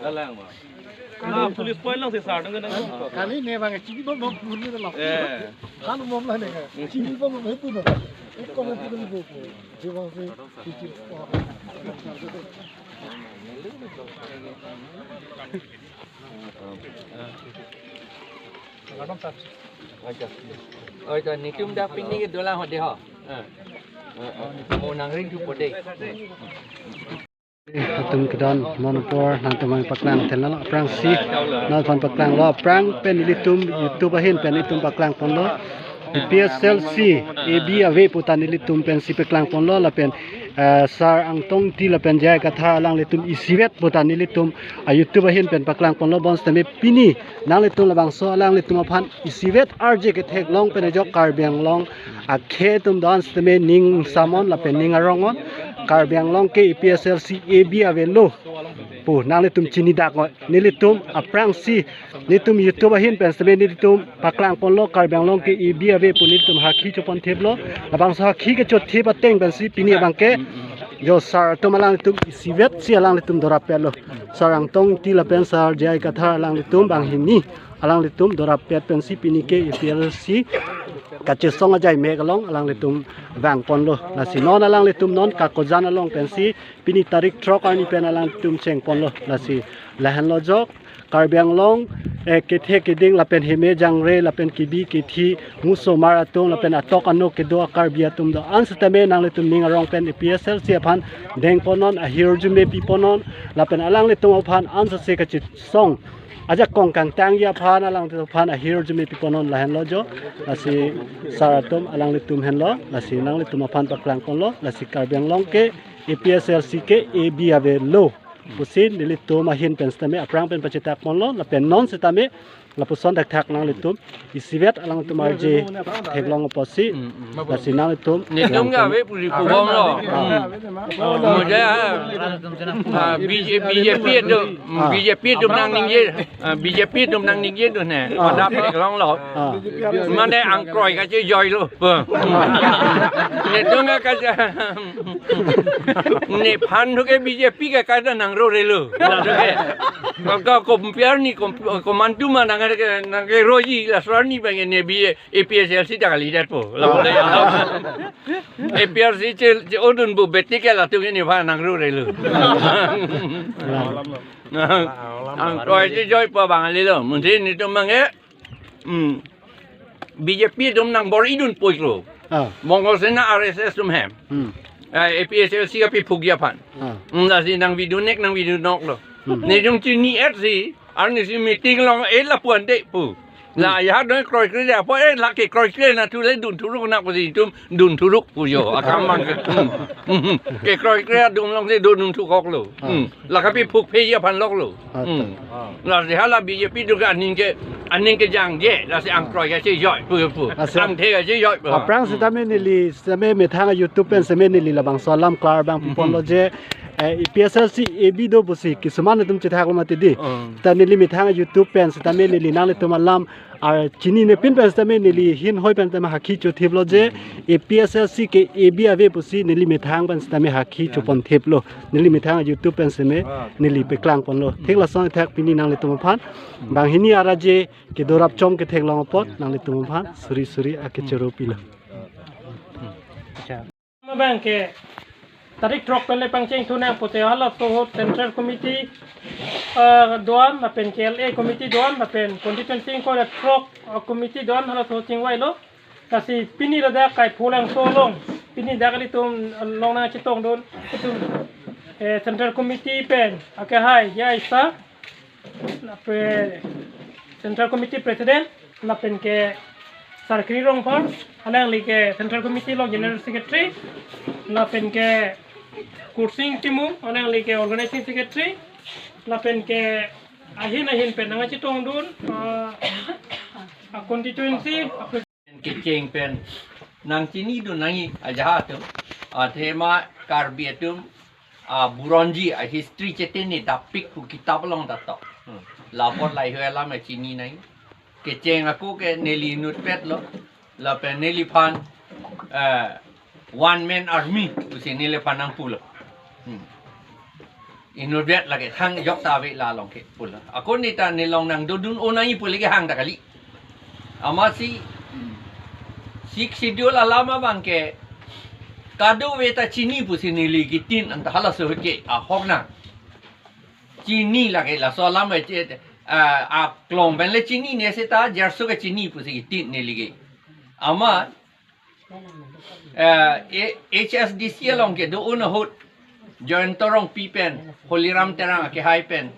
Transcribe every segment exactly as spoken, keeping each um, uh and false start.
Alang ma. Ah, police point lang si sir, dengan. Kali ne bang, chini bom bom bom ni lo. Eh. Kan bom lah ne. Chini bom bom itu na. Eko bom bom bom. Dia bang si, chini. Oi, to netum dak pini ke dolang ho de ho. Eh. Eh, eh. Mo nangring thupo de. Atum kedon non apor nangtum paklang thenlo aphrangsi. Nangphan paklanglo aphrang pen ilitum YouTube ahin pen itum paklangponlo. A P S L C A B ave pu ta nelitum pensi paklangponlo lapen, eh, Sar Angtong Ingti lapen J I Kathar alanglitum isivet pu ta nelitum a YouTube ahin pen paklangponlo bonsitame pini nanglitum labangso alanglitum aphan isivet arje ketheklong pen ajok Karbi Anglong akhei atum do-an sitame ning samnon lapen ning arongnon. Karbi Anglong ke A P S L C A B avelo pu nanglitum chini dak noi. Nelitum aphrangsi nelitum YouTube ahin pen sitame nelitum paklangponlo Karbi Anglong ke A B ave pu nelitum hakhi choponthiplo. Labangso hakhi kechothip ateng pensi pini abang ke jo sir atum alanglitum isivet si alanglitum dorap petlo. Sar Angtong Ingti lapen Sar J I Kathar alanglitum banghini alanglitum dorap pet pensi pini ke A P S L C kachesong ajai mek along alanglitum vangponlo. Lasi non alanglitum non Kakojan along pensi pini tarik throk arni pen alanglitum chengponlo. Lasi lahenlo jok Karbi Anglong, eh, kethe keding lapen heme jangre lapen kebi kethi musomar atum lapen atok anok kedo a-Karbi atum do-an sitame nanglitum ning arong pen A P S L C aphan dengponnon, ahirjume piponnon lapen alanglitum aphan ansose kachesong ajakong kangtangji aphan alanglitum aphan ahirjume piponnon lahenlo jo. Lasi sir atum alanglitum henlo, lasi nanglitum aphan paklangponlo, lasi Karbi Anglong ke A P S L C ke A B avelo pusi nelitum ahin pen sitame aphrang pen pachetakponlo lapen non sitame lapuson thakthak nanglitum isivet alanglitum arje theklong apotsi. Mm, mm. Lasi nanglitum netum ke ave puli kubong lo. Ah. Mm. Mo je, ah, B J P, B J P atum, mm, ah, B J P atum nangningje, ah, B J P atum nangningje do ne. Ah. Pada theklonglo. Ah. Mane angkroi kachejoilo. Netum ke kache, nephan thu ke B J P ke kada nangrorelo. Ka, ka compare ni kom-, komantu ma nang ke, nang ke roji la srani bang ne B, A P S L C ta kalidet po. La, ah, la, ya. A P S C che, che odun bu beti ke latum nephan nangrorelo. Ang koi che joi pa bang lelo. Munsi netum abang ke, hmm, B J P atum nangbor-idun puiklo. Ah. Bongo Sena R S S atum hem. Hmm. Eh, A P S L C kapiphukji aphan. Ah. Hmm, lasi nangvidun-ek nangvidun-noklo. Hmm. Netum chini-et si, arnisi meeting along, eh, lapu-an de pu. La, hmm, ya doi kroikre de apot, eh, la ke kroikre na thu le dun thuruk na pusi itum dun thuruk pu jo. Akam mang ke. Hmm. Hmm. Ke kroikre adung alongsi dun thuruk koklo. Ah. Hmm. La kapiphukpheji aphan loklo. Ah, hmm, ta. Lasi hala B J P atum ke aning ke, aning kejangje, lasi angkroi kachejoi pu pu. Lasi angthe kachejoi pu. Aphrang, hmm, sitame neli, sitame methang a-YouTube pen sitame neli labangso alam klar abang piponlo je, eh, A P S L C A B do pusi kisuman atum chethaklo mati di. Hmm. Ta neli methang a-YouTube pen sitame neli nanglitum alam ar chinine pin pen sitame neli hin hoi pen sitame hakhi chothiplo je, A P S L C ke A B ave pusi neli methang pen sitame hakhi choponthiplo. Neli methang a-YouTube pen sitame neli paklangponlo. Thik lason athak pini nanglitum aphan banghini arje kedo rapchom ketheklong apot nanglitum aphan suri suri akechoro pilo. Abang ke tarik throk pen le pangcheng thunang pote halaso ahut Central Committee, eh, do-an lapen ke L A Committee do-an lapen constituency ingkoi ra throk, eh, committee do-an halaso ahut chingvailo. Lasi pini ladak Kaipholangso along, pini dak ilitum along nangchetongdun itum, eh, Central Committee pen akehai J I sir, lapen Central Committee President, lapen ke Sar Kri Rongphar, alangli ke Central Committee along General Secretary, lapen ke Kursing Timung, alangli ke Organizing Secretary, lapen ke ahin ahin pen nangchetongdun, ah, a-constituency, a- Kecheng pen nangchinidun nangji ajahak atum, athema Karbi atum aburonji a-history chetini dapik pu kitap along ta tok. Hmm. Lapot lahei alam chini nangji. Kecheng ako ke neli inutpetlo. Lapen neliphan, eh, one man army pusi neliphan nangpulo. Hmm. Inutvet lake thang jok ta ave la along ke pulo. Ako neta nelong nangdodun-o nangji pu le kehang ta kali. Amatsi Sixth Schedule alam abang ke kadokave ta chini pusi neli kitin anta halaso ke ahok nang. Chini lake laso alam ke che, ah, aklong pen le chinine seta jarso ke chini pusi kitin neli ke. Amat, eh, A-, H S D C along kedo-un ahut Jayanta Rongpi pen, Holiram Terang akehai pen,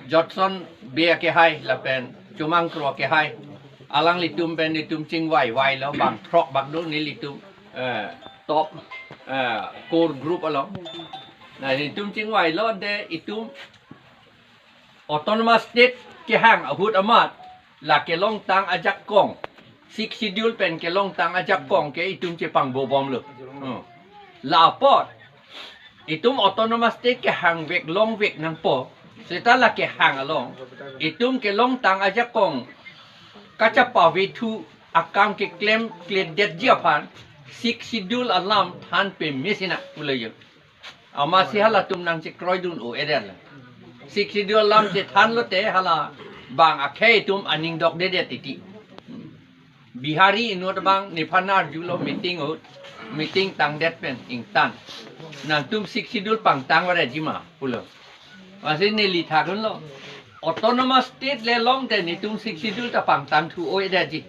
Jotson Bey akehai lapen Chomang Kro akehai, alanglitum pen itum chingvai vai lo, bang throk bak do nelitum, eh, top, eh, core group along. Na itum chingvai lo de itum Autonomous State kehang ahut amat la kelongtang ajakong, Sixth Schedule pen kelongtang ajakong ke itum chepangbobomlo. Hmm. La apot itum Autonomous State kehangvek longvek nangpo, seta la kehang along itum kelongtang ajakong kachepavethu akam keklemkledetji aphan Sixth Schedule alam than peme sinang pulo jo. Amatsi halatum nangchekroidun-o-edet le. Sixth Schedule alam chethan lote hala bang akhei atum aning dokdedet titi. Bihari inut abang nephan arjulo meeting ahut, meeting tangdet pen ingtan. Nangtum Sixth Schedule pangtang varetji ma pulo. Amatsi neli thakdunlo. Autonomous State le longte netum Sixth Schedule ta pangtangthu-o-edetji.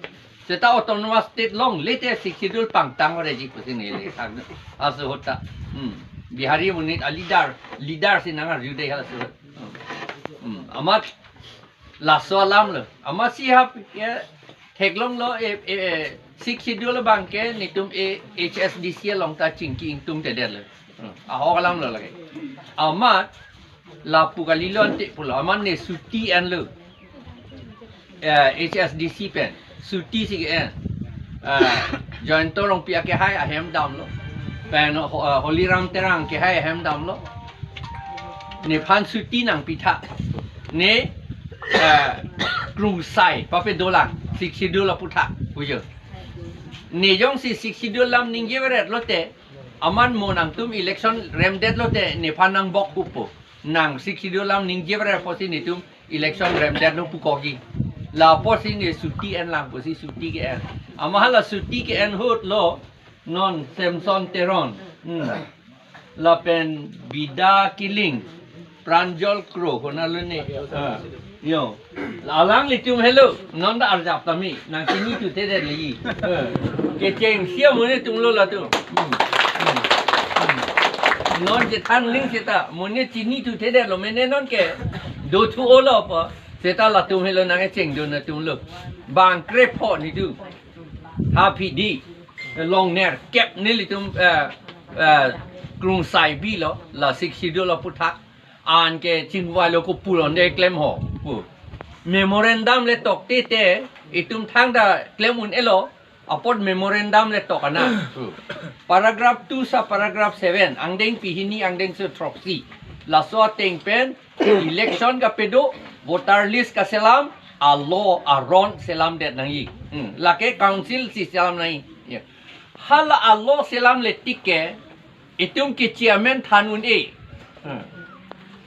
Seta Autonomous State longle te Sixth Schedule pangtang varetji pusi neli thakdun. Laso ahut ta. Hmm. Bihari amonit a-leader, leader si nang arjude halaso ahut. Hmm. Hmm. Amat laso alam lo. Amatsi hap ya theklonglo, eh, eh, eh, Sixth Schedule abang ke netum, eh, H S D C along ta chingki ingtungtedetlo. Hmm. Ahok alam lo lake. Amat lapu kalilo ante pulo, amat ne suti enlo. Eh, H S D C pen suti si ke-en. Eh, Jayanta Rongpi akehai ahem damlo. Pen Ho-, eh, Holiram Terang akehai ahem damlo. Nephan suti nangpitha. Ne, eh, krungsai papedolang, Sixth Schedule aputhak pujo. Ne jongsi Sixth Schedule alam ningje varet lote, amat mo nangtum election remdet lote nephan nangbok pupo. Nang Sixth Schedule alam ningje varet apotsi netum election remdetlo pukokji. La apotsi ne suti enlang pusi suti ke-en. Amat hala suti ke-en ahut lo non Samson Teron. Hmm. Lapen Bida Killing, Pranjal Kro, konatlo ne. Ah. Yo. Alanglitum helo, non ta arjap tame, nangchinithuthedet lagi. Eh. Kechengsi amonit atumlo latum. Hmm. Hmm. Hmm. Non chethan ling seta, amonit chinithudetlo mene non ke, dothu-olo po, seta latum helo nangkechengdun atumlo. Bang krepho netum. Haphi di, longnerkep nelitum, eh, eh, krungsai bilo, la Sixth Schedule aputhak. Anke chingvailo ko puron de klem ho pu. Memorandum le tokte te itum thangta klem un-elo, apot memorandum le tok ana. Paragraph two sub paragraph seven, angdeng pehini angdengso throksi. Laso ateng pen election kapedo, voter list kaselam, a-law aron selamdet nangji. Hmm, lake council si selam nangji. Ya. Hala a-law selamle tik ke, itum ke chairman than un-e. Hmm.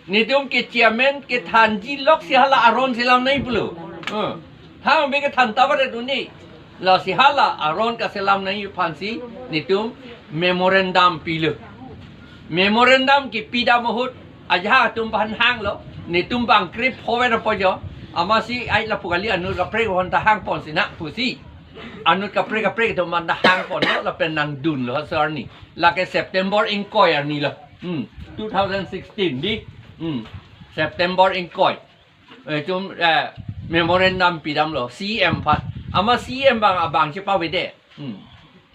Netum ke chairman kethanji loksi hala aron selam nangji pulo. Hmm. Hang be kethan ta varet un-e. Lasi hala aron kaselam nangji aphansi netum memorandum pilo. Memorandum kepidam ahut ajahak atum aphan hanglo. Netum bang krepho vet apo jo. Amatsi ai lapu kali anut kaprek aphan ta hangpon sinang pusi. Anut kaprek kaprek atum aphan ta hangponlo lapen nangdunlo laso arni. Lake September ingkoi arni lo. Hmm. Two thousand sixteen di. Hmm. September ingkoi. Eh, itum, eh, memorandum pidamlo C M aphan. Amat C M abang abang chepavede. Hmm.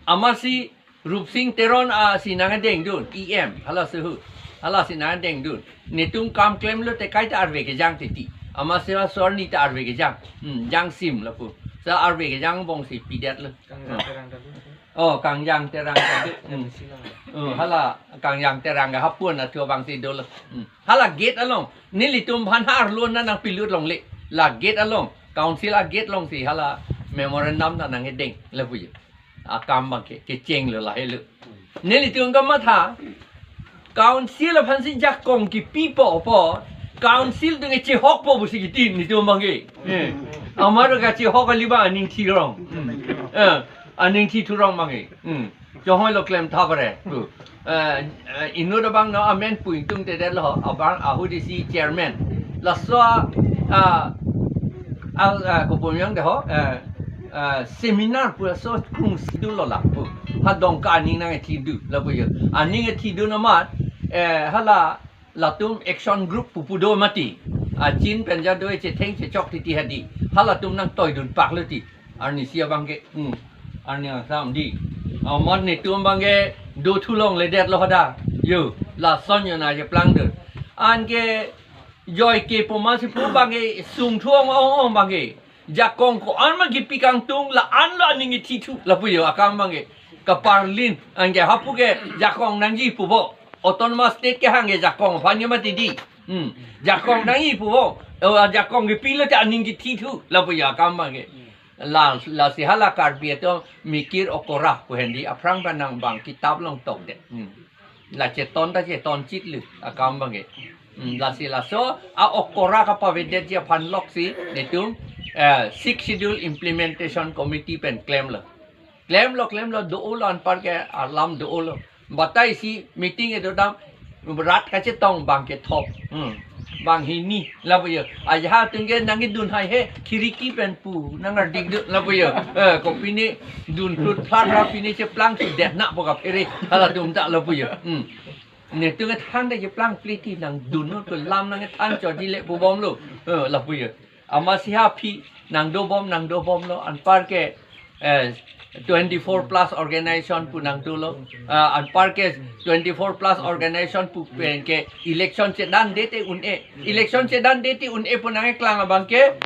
Amatsi Rupsing Teron asi nangdengdun E M. Halaso ahut. Halasi nangdengdun. Netum kam klemlo te kaita arve kejang titi. Amatsi laso arni ta arve kejang. Hmm, jangsim lapu. Sa arve kejang angbongsi pidetlo. Kangjang Terang ta do. Oh, Kangjang Terang ta do. Hmm. Silang. Oh, hala Kangjang Terang ke hapun athu abangsi dolo. Hmm. Hala gate along. Nelitum aphan arlo na nangpilut longle. La gate along. Council a-gate alongsi hala memorandum ta nangkedeng. Lapu jo. Akam abang ke, kechenglo lahelo. Nelitum kamatha. Council aphansi jakong kipipo apot, council atum ke chehokpo pusi kiti netum abangke. Eh. Amar kachehok kali abang aning thirong. Hmm. Eh, aning thi thurong abangke. Hmm. Chonghoi lo klem tha pare. Tu. Eh, eh, inut abang no amen pu ingtungtedetlo, abang ahut isi chairman. Laso, ah, ah, ah, kopumyang de ho, eh, eh, seminar pu laso krungsi dunlo la pu. Ha Dongka aning nangkethidu lapu jo. Aning kethidun amat, eh, hala latum action group pupu do mati. Achin pen ja do chetheng chechok titi hadi. Halatum nangtoidun paklo ti. Arnisi abangke, hmm. Arni asam di. Amat netum abangke do thulongledetlo hadak. Yo, lason yo na je plangdun. Anke joike pu masi pu abangke sung thu ong ong ong abangke. Jakong ko-an ma kipi kangtung la-an lo aning kethithu lapu jo akam abangke. Kaparlin anke hapu ke jakong nangji pupo. Autonomous state kehang ke jakong aphan ke mati di. Hmm. Jakong nangji pupo. Oh, jakong kipilo te aning kethithu lapu jo akam abangke. La, lasi hala Karbi atum mikir okora pu hendi aphrang pen nang bang kitap along tokdet. Hmm. La cheton ta cheton chit lu akam abangke. Hmm, lasi laso a okora kapavedetji aphan loksi netum, eh, Sixth Schedule Implementation Committee pen klemlo. Klemlo, klemlo, do-olo anparke alam do-olo. Batai si meeting edo dam rat kachetong bang kethom. Hmm. Bang hini lapu jo. Ajahak atum ke nangkedun hai he khiriki pen pu nangardikdun lapu jo. Eh, kopine dun plut plat ra pine cheplang sudet na po kaphere halatum ta lapu jo. Hmm. Netum kethan de cheplang pliti nangdun no tu lam nangkethan chojile pu bomlo. Eh, lapu jo. Amatsi ha aphi nangdobom nangdobomlo anparke, eh, twenty-four plus organization pu nangdolo. Ah, anparke twenty-four plus organization pu penke election chedan dete un-e. Election chedan dete un-e pu nangkeklang abangke